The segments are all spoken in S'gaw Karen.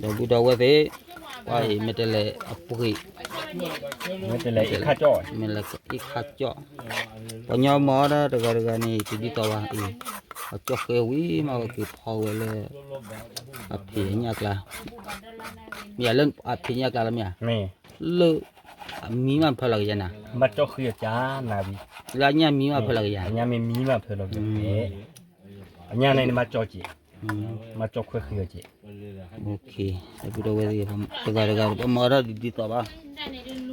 ဒီပုၢ်ဒီဝဲၢ်သ့ၣ်, ကွၢ်အံၤ မ့ၢ်တဲလဲၣ်အပှ့ၤ, မ့ၢ်တဲလဲၣ်အ့ၣ်ခါကၠီၣ်, မ့ၢ်လဲၣ်အ့ၣ်ခါကၠီၣ်, ပှၤညီမၤအီၤဒီးတဂၤတဂၤန့ၣ် တဒ်သိးဘၣ်အံၤ, အကၠီၣ်ဃဲဝံၤမး ဝဲက့ၤဖီဝဲလၢ အဖံးအညၣ်ကျါ, မ့ၢ်ယၤလၢအဖံးညၣ်ကျါလီၤမ့ၢ်ဧါ, လၢ အမံမးဖၢလီၤကယၤနၤ, မၤကၠီၣ်ဃံအီၤကနၤဝံၤ, လၢအညၣ်မံမးဖၢလီၤကယၤ, အညၣ်မ့ၢ်မံမးဖၢလီၤကယၤ, အညၣ်န့ၣ်မၤကၠီၣ်က့ၤ, မၤကၠီၣ်ခွဲဃံအီၤက့ၤ, ဒီပုၢ်ဒီဝဲၢ်သ့ၣ်, တဂၤတဂၤ ပမၤအီၤဒ်သိးဘၣ်,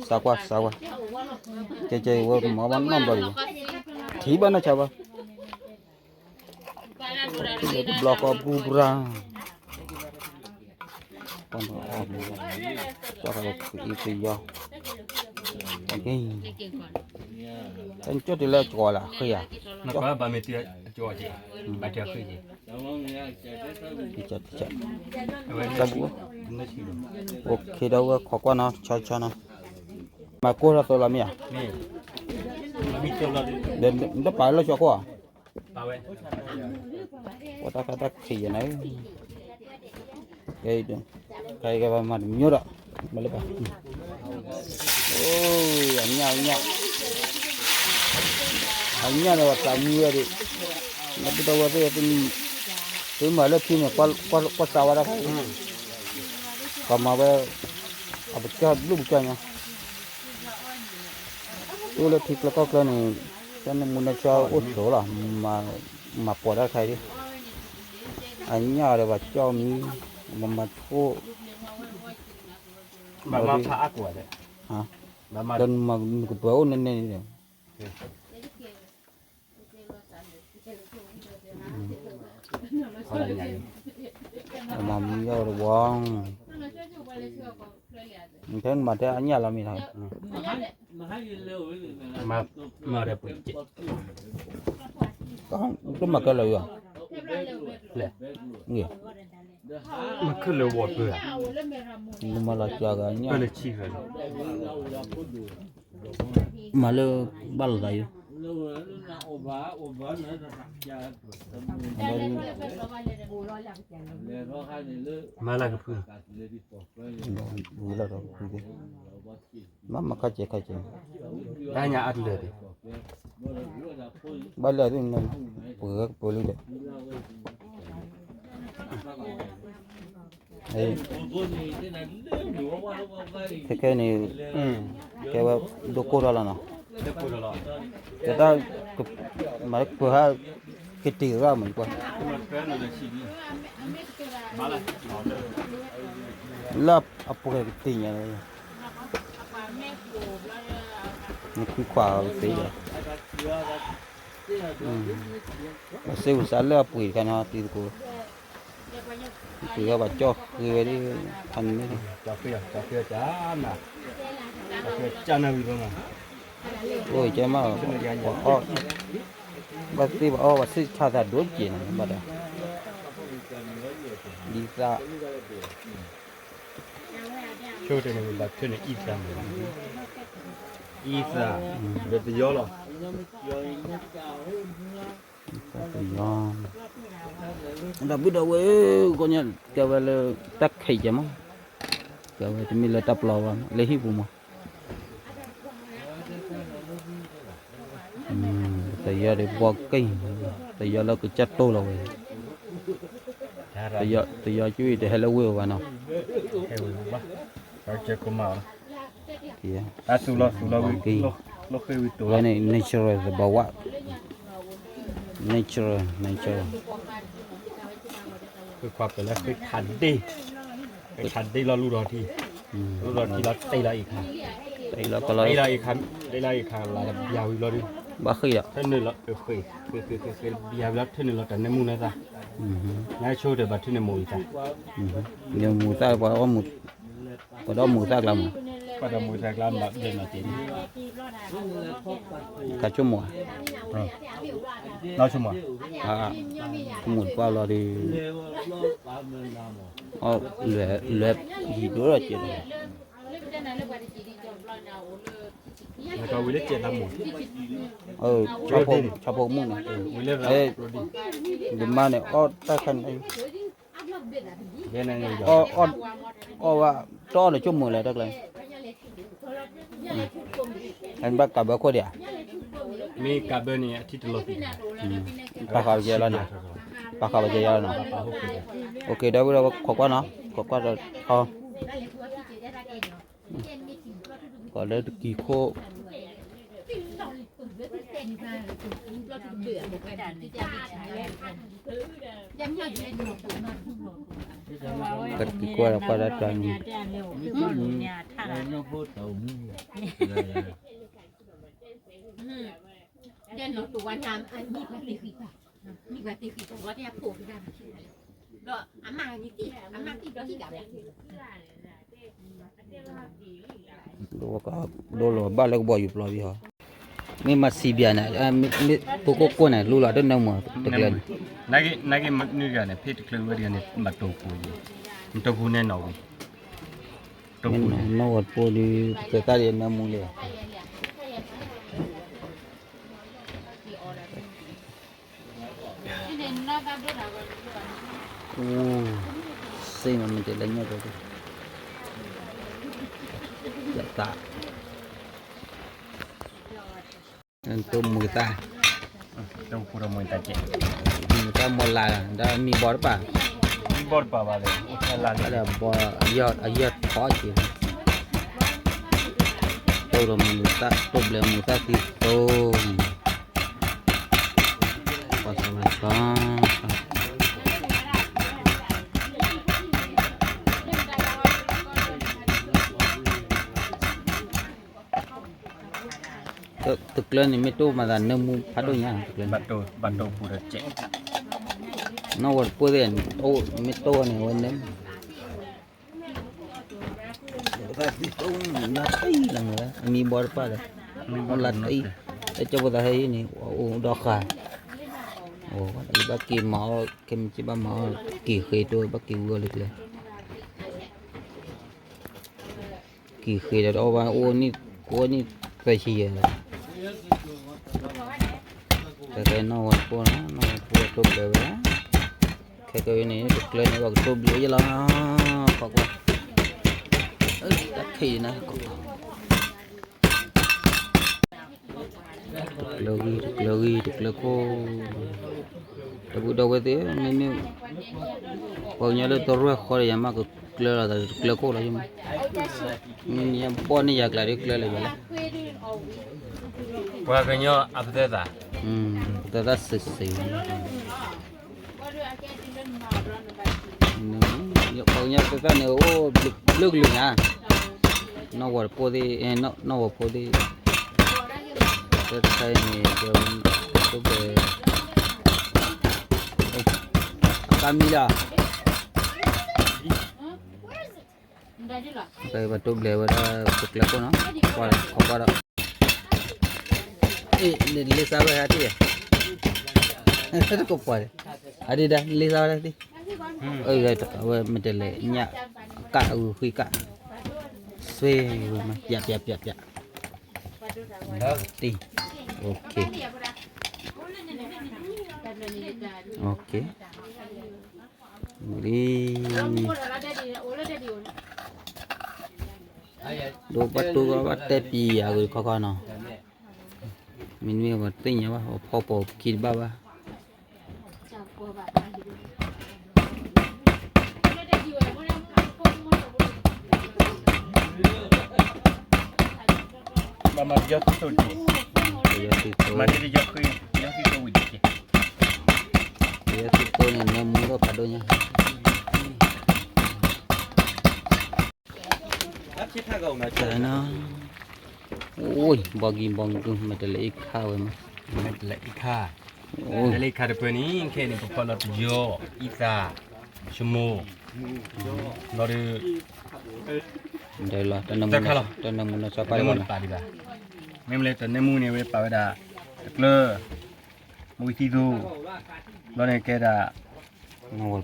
စးကွၢ်စးကွၢ်, ကဲကဲဝဲမၤဘၣ်နီတဘျီအံၤ, ထံၣ်ဘၣ်နီၢ်ဆါဘၣ် တဘျီဃီပူၤပြၢ်, ကွၢ်အီၤ, ကွၢ်အီၤအံၤကယီ, တၢ်ကၠီၣ်တုၤလၢအကီၤလၢဃ့ဧါ, ဘၣ်မ့ၢ်တုၤအကီၤက့ၤ, ဘၣ်တုၤအဃ့က့ၤ, တၢ်ဘူ, အိၣ်ခ့ဒီးဝဲခိးကွၢ်နီၤ ဆီဆီနီၤ, မၤကိၢ်ထီၣ်သိလီၤမ့ၢ်ဧါ, ဒီးနတပာ်လၢလီၢ်ဆီခိၣ်ဧါ ပှၤတၢ်ခါတၢ်ခံးယဲၢ်န့ၣ်, ကဲ, ကဲကဲပှၤမၤတမံၤဒီး, မၤလၢပှၤ, အိ, အညၣ်, အညၣ်, အညၣ်န့ၣ်ပှၤသးမံဝဲဒၣ်, နပုၢ်ဒီဝဲၢ်သ့ၣ်, သုမၤလၢခံန့ၣ်, ကွၢ်စးဝဲဒၣ်ခါ, ပှၤမၤဝဲ, အပကၢ်ဘျုးပကၢ်ညါ အိၣ်လၢထံကျါကီၢ်ကျါန့ၣ်, တၢ်နၢမူနၢဆါအိၣ်ဆိးလီၤ, မၤပိာ်တၢ်တခါအံၤ, အညၣ်ဒီးပှၤကၠီၣ်မံ, မၤမၤဆိၣ်, ဘၣ်မၤဖးအါကိးဂၤဒဲး, ဒီးနကပှဲၤအိၣ်န့ၣ်န့ၣ်န့ၣ်, မၤမံယီၢ်တဝီ, ထဲနမၤထဲအညၣ်လီၤမ့ၢ်ထီၣ်, မၤဒီးပှ့ၤ, တမၤခဲလၢာ်ယီၤ, မၤခဲလၢာ်ဝီၤပၢၢ်ဧါ, မၤလီၤစှၤဂၤညၣ်, မၤလၢဘၣ်လိာ်သးယိ, မၤလၢကဖု, ဝံၤလီၤဒီးကဖုသ့ၣ်, မၤမၤခါစဲးခါစဲး, တၢ်ညါအါတလၢာ်သ့ၣ်, ဘၣ်လၢာ်သ့ၣ်န့ၣ်, ပှဲၤကပၢၤလံဒီး ခဲခဲန့ၣ်, ကဲဝဲဒိကိၢ်ထီၣ်လီၤနီၤ, ကဲတၢ်, မၤပှဲၤဟး, ကတ့ၤရၣ်မးကွၢ်, လၢအပှဲၤကတ့ၤညါ, နခွံခွါသ့ဒီး, ပစ့ဝံစးလၢအပှ့ၤတခါန့ၣ်တံၤသကိး, ပှ့ၤဝဲပှၤကၠီၣ်ဃ့ဝဲဒၣ်, ဖးန့ၣ်, အိၣ်ကဲမး, ပှၤအီၣ်, ဘၣ်သ့ၣ်ပှၤအီၣ်ပှၤစ့ၣ်ထါသးဒိၣ်က့ၤန့ၣ်ဘၣ်ဒီး, ဒ်သး ဆိတန့ၣ်ဘၣ်ထၢၣ်န့ၣ်အံသးမး, အံသး, ဒီးပယီၤလီၤ, ပယီၤ, ဒီပုၢ်ဒီဝဲၢ်ဧၢ, ကီၢ်ညါကဲဝဲလၢတၢ်ခံးကဲမး, ကဲဝဲတမ့ၢ်လၢတၢ်ပျီဘၣ် လၢဟံၣ်ပူၤမး, ပယီၤဒီးဘီက့ၢ်, ပယီၤလၢကစၢ်တိၢ်လီၤဝဲ, ပယီၤကၠူအံၤတဟဲလၢဝ့ၢ်အီၤဘၣ်နီၤ, တၢ်သူၣ်လီၤသူၣ်လီၤဝဲ, ဝဲန့ၣ် natural သဘာဝ, natural, natural, ဃ့ခွါပှဲၤလၢဃ့ခးဒ့, ဃ့ခးဒ့လီၤလူဒီးထံ, လူဒီးထံလီၤတ့လီၤအံၤခါ, တ့လီၤကလီ, တ့လီၤအံၤခါ, တ့လီၤအံၤခါလၢတဘျါဝံၤဘျီဒီး, ဘၣ်ဃ့ၢ်ဒီး, ထၢနုာ်လီၤ, ဃ့ၢ်, ဃ့ၢ်ဃ့ၢ်ဃ့ၢ်ဘျါဝံၤလီၤထၢနုာ်လီၤတၢ်နၢမူနသၣ်, နဆိတဘၣ်ထၢနုာ်မိၢ်အံၤသၣ်, မိၢ်သၣ်ပှၤ, ပှၤဒီးမိၢ်သၣ်ကျါမး, ပှၤဒီးမိၢ်သၣ်ကျါမး, ကဆိကမိၣ်ဧါ, ဆိကမိၣ်ကွၢ်လီၤဒီး, လဲၤ, လဲၤယံၤဒိၣ်ဒီးကဲးလီၤ, ဆီဖိကမူၣ်န့ၣ်, ဒမါန့ၣ် အီၣ်တၢ်ခါန့ၣ်, အီၣ်ဝဲ တအီၣ်လၢဆိကမိၣ်လဲၣ်တၢ်ကျဲ, အဘၣ်ကးဘၢခိၣ်ဒံးဧါ, မ့ၢ်ကးဘၢန့ၣ် အထံတလီၤသံး, ပာ်ဃာ်ပကဲလီၤနီၤ, ပာ်ဃာ်ပကဲယၤလီၤနီၤ, အိၣ်က့ၤ ဒီပုၢ်ဒီဝဲၢ်ခိးကွၢ်နီၤ, ခိးကွၢ်ဒီး ကိးလၢတကံၤခိၣ်, ကတကံၤခိၣ်ဒီးကွၢ်ဒၣ်တၢ်န့ၣ်, ဒိလီၤဘၣ်လၢကဘီယူၤပျီဘံဟီ, မ့ၢ်မၤစံးဘၣ်န့ၣ်, မ့ၢ်ဖိကိၣ်ကိၣ်န့ၣ် လူလီၤတနၢမူတကျၢန့ၣ်, နကနုၤဂၤန့ၣ် ဖဲတကျၢဝဲတဂၤန့ၣ် ဘၣ်တိာ်ပူၤ, မ့ၢ်တိာ်ပူၤန့ၣ်နီၣ်ဝံၤ, နီၣ်ဝဲတပိၢ်ဒီး ပသၢသၣ်ဒ်နၢမူလဲၣ် အိၣ်, စ့မ့ၢ်တဲလၢညါတဲ, သး, တိၢ်မူသၣ်, တိၢ်မူသၣ်မ့ၢ်လၢ်, ဒီးမံဘီတပၤ, မံဘီတပၤဘၣ်လဲၣ်, ဒီးဘီအယီၢ်ထီက့ၤ, တိၢ်မူသၣ်, တိၢ်ဘျဲမူသၣ်သံသိ, ပှၤသးဝဲသီ တကျၢန့ၣ် မ့ၢ်တိၢ်မၤသးနၢမူဖးဒိၣ်ညါ, တကျၢ, ဘၣ်တိၢ်ပူၤဒီးစဲး, နီၣ်ဝဲတပိၢ်သ့ၣ်, မ့ၢ်တိၢ်န့ၣ် အဝဲနၢမူ, လၢတအံၤလီၤ, အမံဘီတပၤဒီး, လၢတအံၤ, တကၠိဖိသးဟဲအံၤန့ၣ် အိၣ်ဒီးဃာ်, အံၤဘၣ်က့ၤမၤအီၣ်, ခဲမုၢ်ဆ့ၣ်ဘၣ်မၤအီၣ်, က့ၤဃ့တိၢ်ဘၣ်က့ၤဝံၤအီၤလၢကျဲ က့ၤဃ့ဒီးတအီၣ်ဘၣ်အိၣ်နံၣ်, ကိးနံၣ်သၢဆံယဲၢ်လီၤ, တၢ်ကဲနီၣ်ဝဲတပိၢ်နီၤ, နီၣ်ဝဲတပိၢ်တိၢ်ဘျဲဝဲ, ခဲကဝဲန့ၣ် တကျၢန့ၣ် ပှၤကတိၢ်ဘျဲယဲလီၤ, ခိးကွၢ်, တၢ်ခံးနၤ, တကျၢဂံၢ်, တကျၢဂံၢ်, တကျၢခိၣ်, ဒီပုၢ်ဒီဝဲၢ်သ့ၣ်, မ့မ့ၢ် ပှၤကညီလၢတရဲၣ်ဃီဒီး ယမ့ၢ်ကကျၢလီၤသး တကျၢခိၣ်လီၤ, မ့ၢ်ညါဘီၣ်န့ၢ်ယၤကျါဒီးကျၢလၢယၤလီၤ, ပှၤကညီအပသဲသး, ပသဲသးစ့ၢ်စ့ၢ် ပှၤကညီပသဲသးန့ၣ် အိၣ်ဘျုးကလုာ်ညါ, နီၢ်ဝီၤတပိၢ်သ့ၣ်, နီၢ်ဝီၤဖိသ့ၣ်, တၢ်တခါအံၤန့ၣ် ပတိၢ်ဘျဲ, အကါမံလီၤ, ပတိၢ်ဘျဲဝဲဒၣ် ပကျဲခိၣ်နီၤ, ခိးကွၢ်ဒီး, အ့ၣ် နလ့စါဝဲဒၣ်တံၢ်, တကပှၤ, အဒံးဒၣ် နလ့စါဝဲဒၣ်တံၢ်, အဝဲမ့ၢ်တဲလဲၣ် ညၣ်ကၣ်အဂုၤဃံကၣ်, ဆွဲဝဲမး ပျးပျးပျးပျး, တံၢ်, အိၣ်ခ့, အိၣ်ခ့ လံ, ဒိးဘၣ်တိၢ်ဘၣ်တဲပံၤအဂ့ၢ်ခီခီနီၤ, မ့မ့ၢ်ပှၤသ့ၣ်ညါဘၣ် ပဖီပိာ်ခံတဘၣ်ဘၣ်. ဘၣ်မၤယီၤသံသိဒံး, ယီၤသံသိ, ယီၤသံသိဝံၤဒံးက့ၤ, ယီၤသံသိန့ၣ် နၢမူထီၣ်ဖးဒိၣ်ညါ, အိၣ် ဘီကံဘီကံ မဲာ်တလဲၤအံၤခါဝဲမး, မဲာ်တလဲၤအံၤခါ, မဲာ်တလဲၤအံၤခါတပၢၢ်န့ၣ် ခဲအံၤန့ၣ် ပဖီၣ်လီၤပယီၤ, အံသၣ်, ဆိမိၣ်, လီၤဒီး တၢ်နၢမူနီၢ်စီၤပၤလီၤ, မ့မ့ၢ်လၢတၢ်နၢမူန့ၣ် ဝဲပာ်ဝဲဒၣ် တကျၢ မူသံသိ, ဘျီန့ၣ်ကဲဒၣ် နဝီ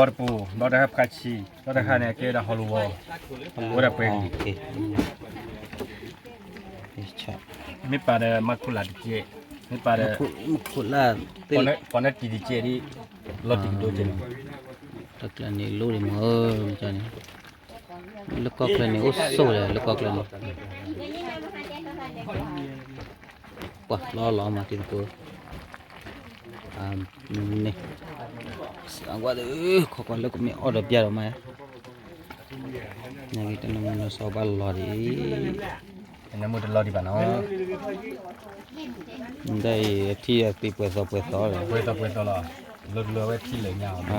တပူၤ, ဘျီတခါဖးဆံ, ဘျီတခါန့ၣ် ကဲဒၣ်ဟီၣ်လီၤဝီ, ဝဲဒၣ်ပှဲၤဂ့ၤ, မ့ၢ်ပာ်ဒီးမၤခိၣ်လၢ်တကဲး, မ့ၢ်ပာ်ဒီး ခိၣ်လၢ်, ပှၤနၢတံၤတကဲးဒ်, လီၤတံၤကဒိကဲးန့ၣ် တၢ်ကျၢၢ်န့ၣ်လိၣ်ဒံးမးဧၢ, မ့ၢ်န့ၣ်, လၢကီၢ်ချၢန့ၣ် အိၣ်ဆိၣ်ဒီး လၢကီၢ်ချၢန့ၣ်, ပှၤလီၤလီၤမးတံၤသကိး, န့ၣ်, စးကွၢ်ဒီး, ခီကွၢ်လၢကမ့ၢ်အီၣ်ဒီးပျၢ်ဒီးမး, နကတၢ်နမုၢ်နစီဘၣ်လီၤဒံး, နမုၢ်တလီၤဒံးဘၣ်နီၤ, ဒ်အံၤအထံအသံပှဲၤသီပှဲၤသီလီၤ, ပှဲၤသီပှဲၤသီလီၤ, လိၤလိၤအဝဲထံလၢညါအီၤ,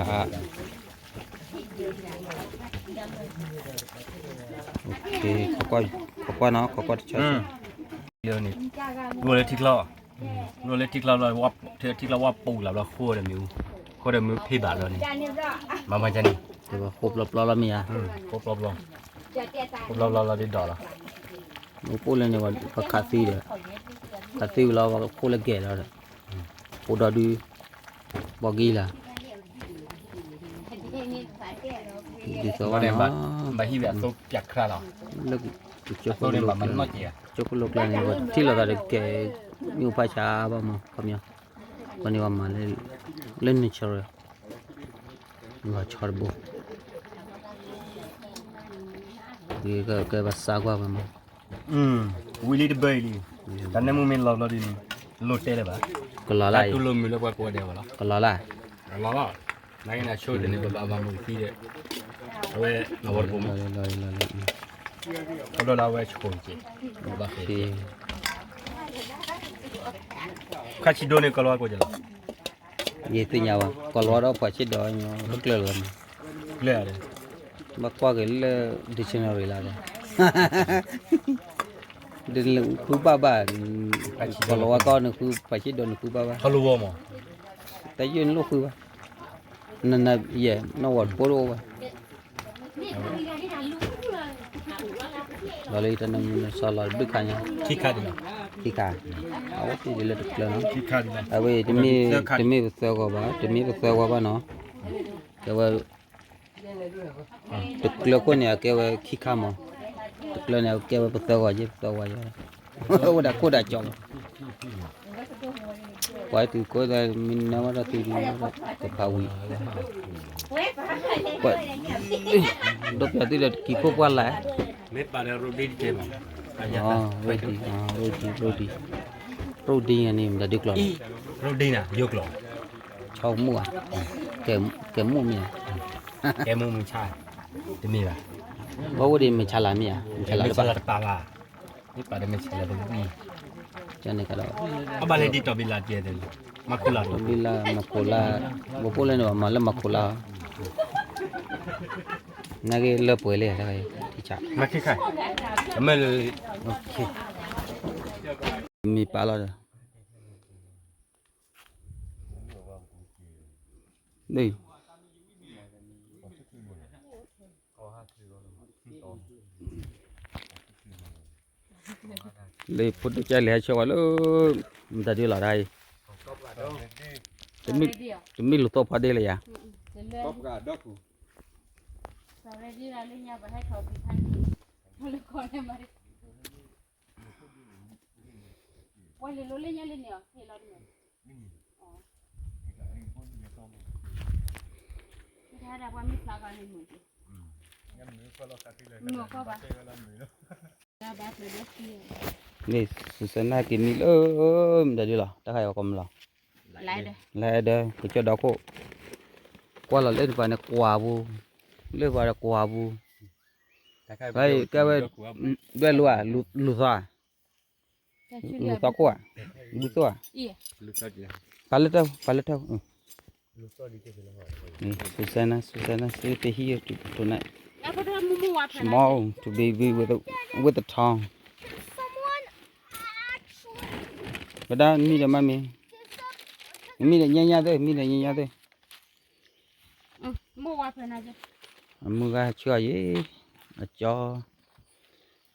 ခီကွၢ်နီၤ, ခီကွၢ်တဆီ, န့ၣ်, လိၣ်လၢထံချီ, လိၣ်လၢထံချီ, ထံချီဝါပူၤလၢ်ဘျီဃိဒီးမ့ၢ်, ဃိဒီးမ့ၢ်ဖ့ဘၣ်ဘျီန့ၣ်, မၤမၤကန့ၣ်, ဃိပျီပျီလီၤမ့ၢ်ဧါ, ဃိပျီပျီ, ဃိပျီပျီလီၤဒ်ဒီးလီၤ, မ့ၢ်ပိၢ်လၢန့ၣ် ပခးသံဒီး, ခးသံဝံၤလီၤ ပှၤကခိၣ်လၢကဲၤလီၤဒီး, ဖိဒီဒု, ဘီကံလၢ် ဒ်သိးဝဲန့ၣ်, ဘၣ်ဟံးဝဲအသိပျၢ်ခရၣ်လီၤ, လၢကကၠိဖိကလိကျါ, ကၠိဖိကလိကျါန့ၣ် ပထံၣ်လိာ်သးဒီးကဲ, မ့ၣ်အူဖးဆါဘၣ်မး ခီပညီ, ပှၤန့ၣ်ပှၤမၤလၢ natural, လီၤဆီတဘိ, ကဲပှၤစးကွၢ်ပှၤမး ဝံၤလံတဘၢအံၤလံ, တၢ်နၢမူမ့ၢ်လီၤဘျီဒ်န့ၣ်, လိၣ်တဲလၢၤဘၣ်, ကလီၤလၢ်, တၢ်တူၢ်လိာ်မုာ်လၢပှၤကိးဂၤဒဲးဝဲလီၤ, ကလီၤလၢ်, လီၤလီၤ, နကနၢ်ဆိတန့ၣ် ပဘၣ်မၤမုာ်သံဒီး, အဝဲ, လီၤလီၤ, ခီဖျိလၢအဝဲဆိကဲ, ဘၣ်ဃ့, ခါဆံဒိၣ်န့ၣ် ကလီၤကိးကလီၤ ယသ့ၣ်ညါဘၣ်, ကီၢ်လီၤဒီးပှၤဆ့ၣ်ဒီးညီ ကကျၢၢ်လီၤ, ဘၣ်ကွၢ်က့ၤလၢ dictionary လၢ်ဒီး, ဒ်နဃုဘၣ်ဘၣ်, ကီၢ်လီၤဝါကီၢ်နဃု ပှၤဆ့ၣ်ဒီးနဃုဘၣ်ဘၣ်, တၢ်ယိၣ်နလိၣ်ဃုဘၣ်, နနယဲၢ် နဝီၤတဖိတအိၣ်ဘၣ် လီၤလၢတၢ်နၢမူနစီလီၤတဘျုးခါညါ, ခံခါ, အဝဲသ့ၣ်ဒ်လၢတကျၢၤနီၤ, အဝဲ တမ့ၢ်ပသၢဂီၤဘၣ်, တမ့ၢ်ပသၢဂီၤဘၣ်နီၤ, ကဲဝဲ, တကျၢၤခိၣ်န့ၣ် အကဲဝဲခံခါမး, တကျၢၤန့ၣ် အကဲဝဲပသၢဂီၤယဲၢ် ပသၢဂီၤယဲၢ်, အိၣ်ဝဲဒၣ်ခိၣ်ဒၣ်ကၠီလီၤ ပှၤတုၤကိးသးမ့ၢ်နၢ်ဝဲဒၣ်တုၤဒ်, တဖးဝံၤ, ပှၤ, ဒီးပျးသုဒီးတကံၤခိၣ်ပှၢ်လဲၣ်, မ့ၢ်ပာ်ဒီးရိဒ်တကဲဘၣ်, ရိဒ်, ရိဒ်, ရိဒ်န့ၣ် မတၤဒုကျိာ်လီၤ, ရိဒ်န့ၣ် ယိကျိာ်, ဆီမူၣ်ဧါ, ကဲမူၣ်မ့ၢ်ဧါ, ကဲမူၣ်မုၢ်ဆါ, တမ့ၢ်ဘၣ်, ဘၣ်အိၣ်ဒ်မုၢ်ဆါလၤမ့ၢ်ဧါ, မုၢ်ဆါလၤတပာ်ဘၣ် မ့ၢ်ပာ်ဒီးမ့ၢ်ဆဲးလၢပဝံၣ်, ကန့ၣ်ကဒီး, အဘၣ်လဲၣ်ဒ်တီၤဘံလၤကဲ, မၤခိၣ်လၢ်, တီၤဘံလၤ မၤခိၣ်လၢ်, ပဖိလၢန့ၣ်ဘၣ်မၤလၢမၤခိၣ်လၢ်, နာ်က့လၢပှဲၤလံ, မၤခံခါ, မ့ၢ်လၢ, မ့ၢ်ပာ်လီၤဒီး, လၢဖိဒိၣ်ကၢ်လဲၤဟဲဆှၢဝဲလၢ, မတၤဒ်လီၤတၢ်အံၤ, တမ့ၢ်လူၤသီဖီဒ့လၢယၤ, န့ၣ် စူစဲနၢ်က့ၤမံလၢ, မတၤဒ်လီၤ တၢ်ခါအံၤကီမလီၤ, လဲၤဒီး ကစၢၢ်ဒီခိၣ်, ကွၢ်လီၤလၢပှၤန့ၣ်ကွၢ်ပူၤ, လၢပှၤဒီးကွၢ်ပူၤ, ကဲဝဲ, ဒွဲၣ်လူၤဧါ, လူၤသီ, လူၤသီခိၣ်ဧါ, လူၤသီဧါ, ပာ်လၢတၢ်, ပာ်လၢတၢ်, Susanna, Susanna, say the here to tonight. Small to baby with a, with a tongue. ဝဲဒၣ်မံဒီးမးမံ, မံဒီးညါညါသ့ၣ်, မံဒီးညါညါသ့ၣ်. အမုၢ်ဂၤဆှၢအီၤယဲ, အကၠီ,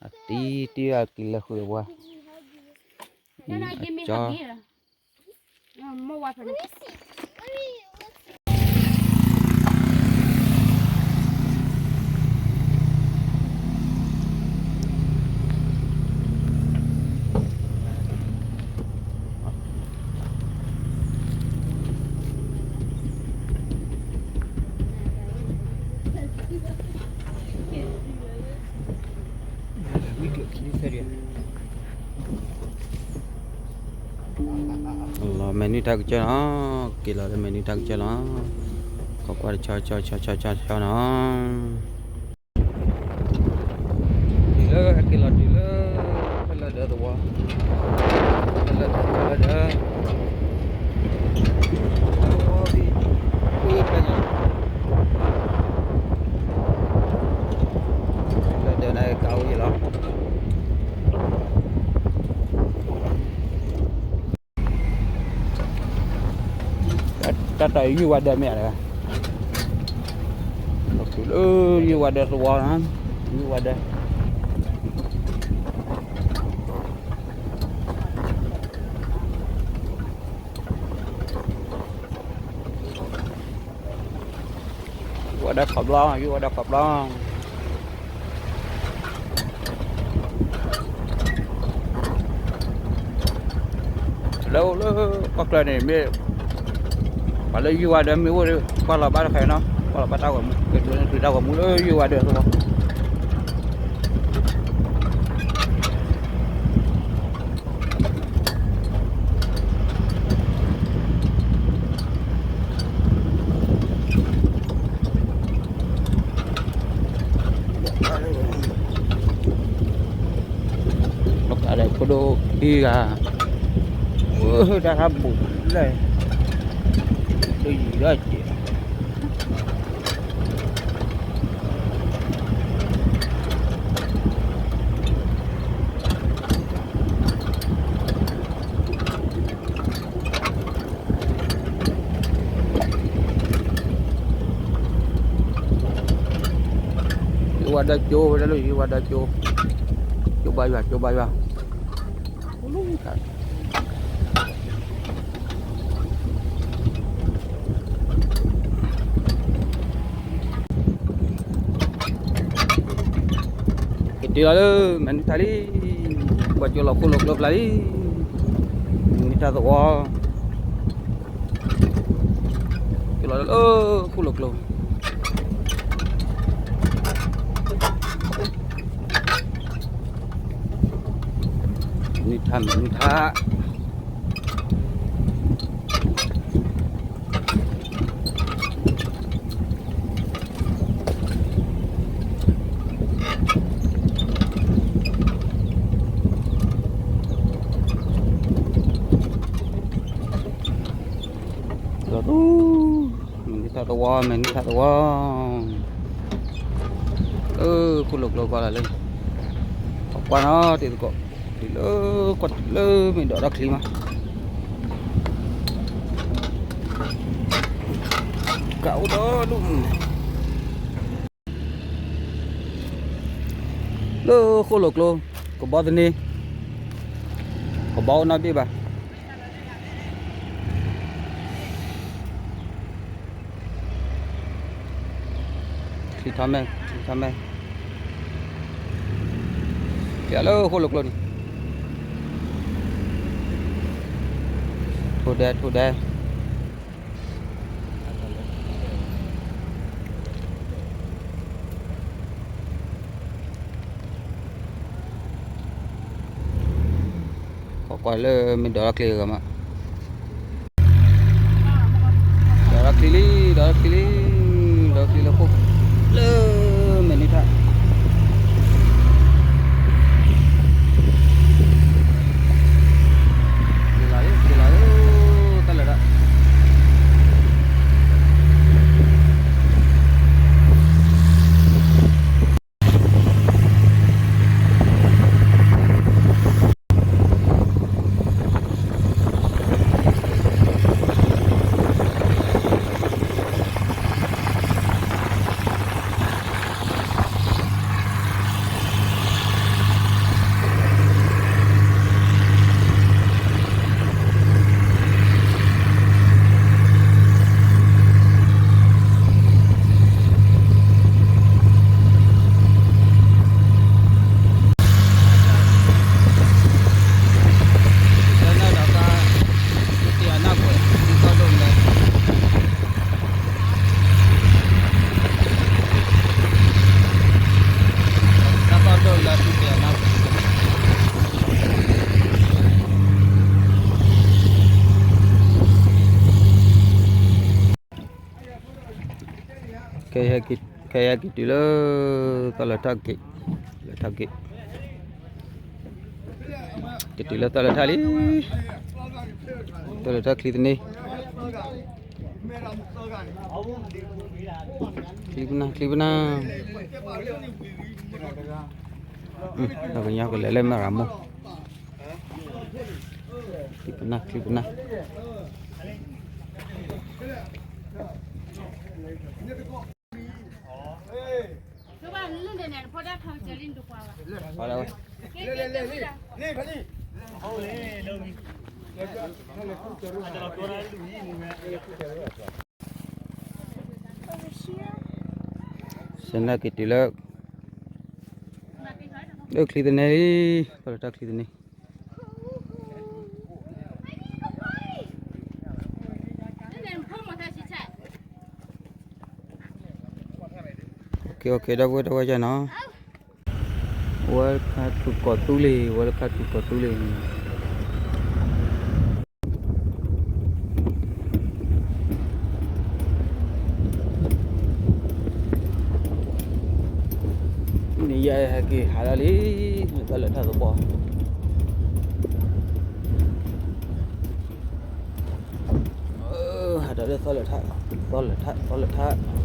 အတံတံအကံၤလၢဃုာ်အပှၤ, အကၠီ. မဲာ်နွံထါကစၢၢ်နီၤ, က့ၤလီၤလၢမဲာ်နွံထါကစၢၢ်လီၤ. ခိးကွၢ်တဆီဆီဆီဆီဆီနီၤ. တုၤလၢဟဲက့ၤလီၤတုၤလၢ ဖဲလၢဒၢးသဝီ, ဖဲလၢဒၢး ဖဲလၢဒၢး ဖဲလၢဒၢးန့ၣ်ကးအိၣ်ယံၤလီၤ. တၢ်တၢ်ယုၢ်ဝါဒၢးမ့ၢ်ဧါ, တုၤလၢယုၢ်ဝါဒၢးသဝီနီၤ, ယုၢ်ဝါဒၢး ယုၢ်ဝါဒၢးခီဘျီ, ယုၢ်ဝါဒၢးခီဘျီ. လၢလၢပှၤကျၢၤန့ၣ်မ့ၢ် ပှၤလၢယုၢ်ဝါဒၢးမ့ၢ်အိၣ်ဒီး ကွၢ်လီၤဘၣ်တခါနီၤ, ကွၢ်လီၤဘၣ်တၢ်ဂီၤမူ, က့ၤတုၤတၢ်ဂီၤမူလၢယုၢ်ဝါဒၢးသဝီ. လီၤကးဒီးဖိဒိၣ်ခံဂၤ, တၢ်ထါဘူးလဲၣ်, တယံာ်ဒၣ်က့ၤ ယုၢ်ဝါဒၢးကၠိဝဲဒၣ်လၢ ယုၢ်ဝါဒၢးကၠိ, ကၠိဘါယွၤ ကၠိဘါယွၤ. က့ၤတုၤလီၤလၢမဲာ်နွံထါလံ, ပှၤကၠိလီၤဃိၣ်လိာ်ကျိဖျါလံ, မဲာ်နွံထါသဝီ, ကၠိလီၤလၢဃိၣ်လိာ်ကျိ နွံထါ မဲာ်နွံထါ. ဒီး မဲာ်နွံထါသဝီ, မဲာ်နွံထါသဝီ, ဃိၣ်လိာ်ကျိကွၢ်လၢ်လၢ, ကွၢ်နီၤ တံၤသကိး, တုၤလၢ ကွၢ်တုၤလၢမ့ၢ်ဒိးထီၣ်ချံမး, ကအိၣ်ဒီဒူၣ် လၢဃိၣ်လိာ်ကျိ, ကဘီသန့, ကဘီအိၣ်နီတဘ့ၣ်ဘၣ်. ချံထီၣ်မဲာ်, ချံထီၣ်မဲာ်, က့ၤလၢဃိၣ်လိာ်ကျိန့ၣ်, ထိၣ်ဒဲ ထိၣ်ဒဲ. ကွၢ်ကွၢ်လၢမ့ၢ်ဒိးထီၣ်ချံဂၤမး, ဒိးထီၣ်ချံလံ, ဒိးထီၣ်ချံလံ, ဒိးထီၣ်ချံလၢဃိၣ်, လၢမဲာ်နွံထါ, က့ၤလီၤလံ က့ၤလီၤလံ, တၢ်လၢာ်ဒၣ်. က ခဲအံၤဟဲက့ၤတုၤလၢ သီၣ်လၢထၣ်က့ၤ, လၢထၣ်က့ၤ, က့ၤတုၤလၢသီၣ်လၢထၣ်လံ, သီၣ်လၢထၣ်ချံသန့, ချံပနၢ် ချံပနၢ်, ပှၤကညီကလဲၤလၢမဲၢ်ရမိၢ်, ချံပနၢ် ချံပနၢ်. ဆၢနၢ်က့ၤတုၤလၢ လၢချံသန့လံ, သီၣ်လၢထၣ်ချံသန့. ဒီပုၢ်ဝဲၢ်တဝဲနီၤ, ဝဲလၢခါထူးကီၢ်သူလ့ၤ, ဝဲလၢခါထူးကီၢ်သူလ့ၤ. န့ၣ်ယဟဲက့ၤဟးဒၣ်လံ, သီၣ်လၢထၣ်သဘီ, ဟးထီၣ်လၢသီၣ်လၢထၣ်, သီၣ်လၢထၣ် သီၣ်လၢထၣ်, က့ၤ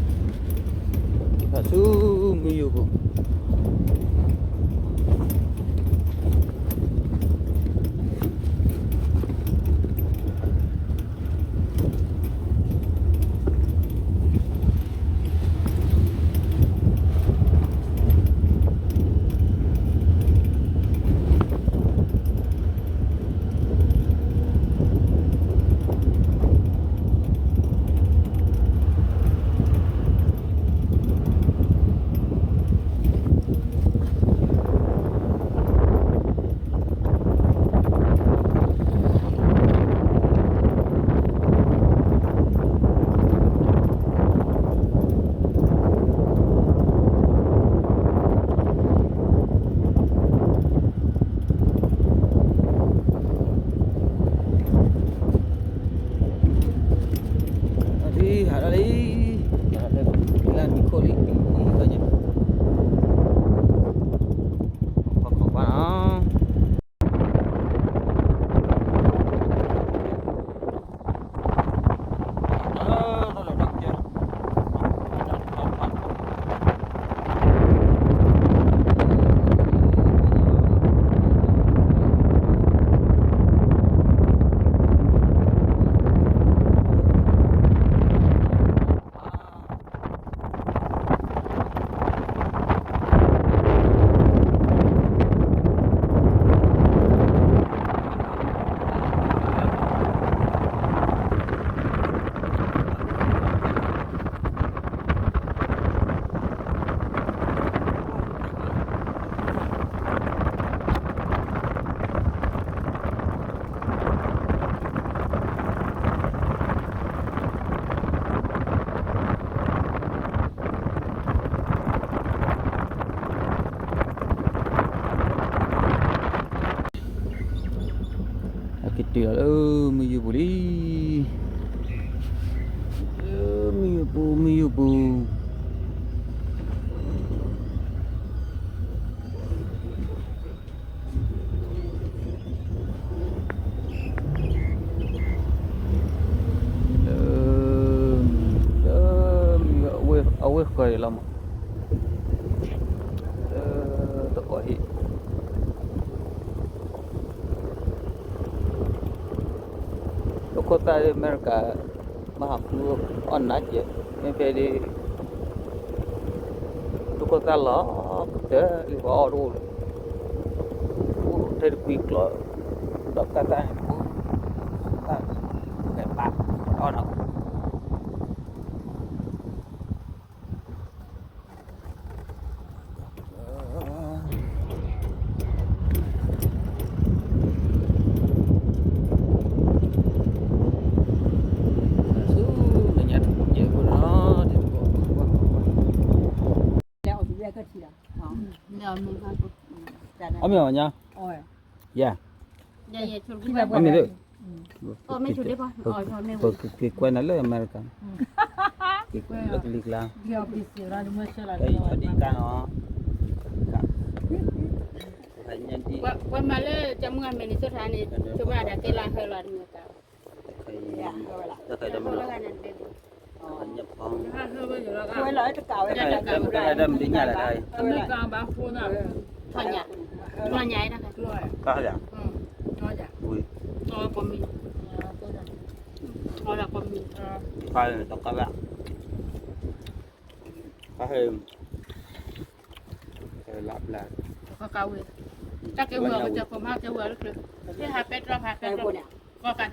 ဖးဆူမုၢ်ယိာ်ပူၤ. အဒံးဟးထီၣ်လံ, လၢမံၤခိၣ်လံ, ခီခီပၤနီၤ. အက့ၤတုၤလီၤလၢမုၢ်ယူၢ်ပူၤလံ, လၢမုၢ်ယူၢ်ပူၤ မုၢ်ယူၢ်ပူၤ. လၢ လၢ အဝ့ၢ်ဃၢၤအံၤလီၤမး, လၢ တကိးဟံၣ်, ဒိခိၣ်သၣ်လၢအမဲရကၤ မၤဟးဃုအီၣ်နးကဲး, မ့ၢ်ဖဲဒၣ် ဒိခိၣ်သၣ်လီၤကတၢၢ်လံ ပှၤအီၣ်တအိၣ်လၢၤ, အိၣ်ထဲတကွံကျိး, ဒီးကၢ်သၣ်န့ၣ် အိၣ်သၣ်, ဖဲပာ်အီၣ်နး ဆူမဲာ်ညါတကဲးဖိနီၤ, တကဲးဖိ, အီၣ်မ့ၤအီၤညါ, ယၤ, အီၣ်မ့ၤလၢ, ပက့ၤကွဲနၤလၢအမဲရကၤန့ၣ် လၢကလံၤကျါ, အံၤထီၣ်ဒံးကါနီၤ, ဝဲမၤလၢကမုၢ်အမဲာ်န့ၣ် ဆိထါန့ၣ် ဆိဘၣ်ဒၣ်က့လၢဟၢလီၤတမံၤကါ, တၢ်ခဲအံၤ, တၢ်ခဲအံၤတမံၤ, တၢ်ခဲအံၤတမံၤညါလီၤ, တၢ်ခဲအံၤ, တၢ်ခဲအံၤ, တၢ်ခဲအံၤ, တၢ်ခဲအံၤ, လၢဘျါ, တၢ်ကဲဝဲကဲဖိမးကဲဝဲလၢကျဲ, ဟဲဟးပဲတြီဖးပဲတြီ, ကီၢ်ကး